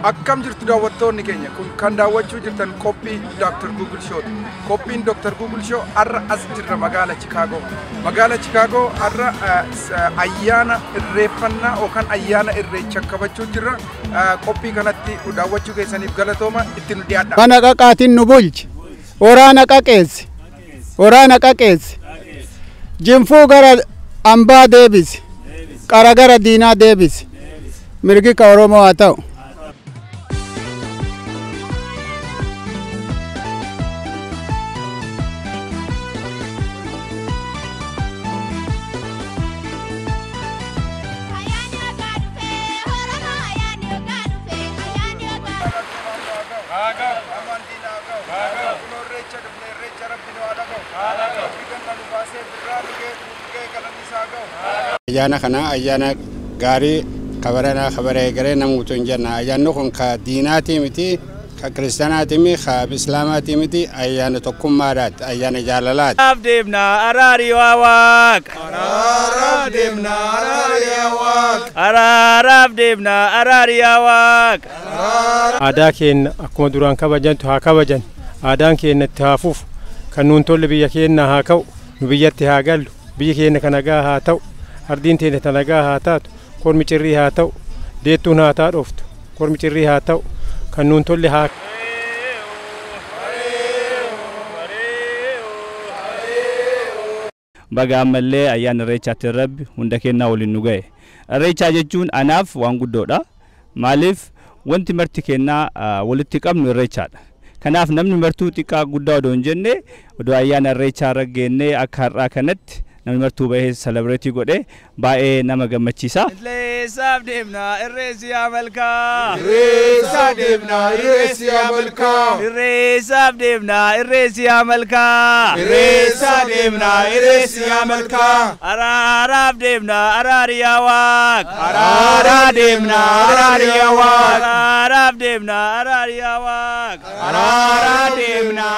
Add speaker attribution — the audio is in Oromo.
Speaker 1: Akkam jirtu daawwattoonni keenya kun kan daawwachuu jirtan qophii Dr. Google Show. Qophiin Dr. Google Show har'a as jirra magaala Chicago. Magaala Chicago har'a ayyaana irreeffannaa yookaan ayyaana irreecha kabajuu jirra. Qophii kanatti daawwachuu keessaniif galatooma itti nu dhiyaadha.
Speaker 2: Kana qaqaatiin nu bulchi. Waraana qaqeessi. Waraana qaqeessi. Jinfuu gara ambaa deebisi. Qara gara diinaa deebisi. Mirgi ka Oromoo haa ta'u.
Speaker 3: Ayyaana kana ayyaana gaarii kabaranaa kabaree garee namoota hin jenna. Ayyaanni kun ka diinaatii miti, ka kiristaanaatii miti, ka islaamaatii miti, ayyaana tokkummaadhaati, ayyaana jaalalaati.
Speaker 4: Araaraaf deemna araarii waa waaqa.
Speaker 1: Araaraaf deemna araarii yaa waaqa.
Speaker 4: Araaraaf deemna araarii yaa waaqa.
Speaker 5: Aadaa keenya akkuma duraan kabajantu haa kabajan. Aadaan keenya itti haa fufu. Kan nuun tolle biyya keenya haa ka'u. Nu biyyatti haa gallu. Biyyi keenya kan nagaa haa ta'u. Ardiin teenya tan nagaa haa taatu. Kormi cirrii haa ta'u. Deettuun haa taadhooftu. Kormi cirrii haa ta'u. Kan nuun tolle haa
Speaker 4: Baga ammallee ayyaana irreechaatti rabbi hunda kennaa waliin nu ga'e. Irreechaa jechuun anaaf waan guddoodha. Maaliif wanti marti kennaa walitti qabnu irreechaadha. Kanaaf namni martuu xiqqaa guddaa odoo hin jenne odoo ayyaana irreechaa irra geennee akka har'aa kanatti namni martuu bahee selebireetii godhee baay'ee nama gammachiisa. Irreessaaf deemna irreessi yaa malkaa.
Speaker 1: Irreessaa deemna irreessi yaa malkaa.
Speaker 4: Irreessaaf deemna irreessi yaa malkaa.
Speaker 1: Irreessaa deemna irreessi yaa malkaa.
Speaker 4: Araaraaf deemna araari yaa waaqa.
Speaker 1: Araaraa deemna araari yaa waaqa.
Speaker 4: Araaraaf deemna araari yaa waaqa.
Speaker 1: Araaraa deemna.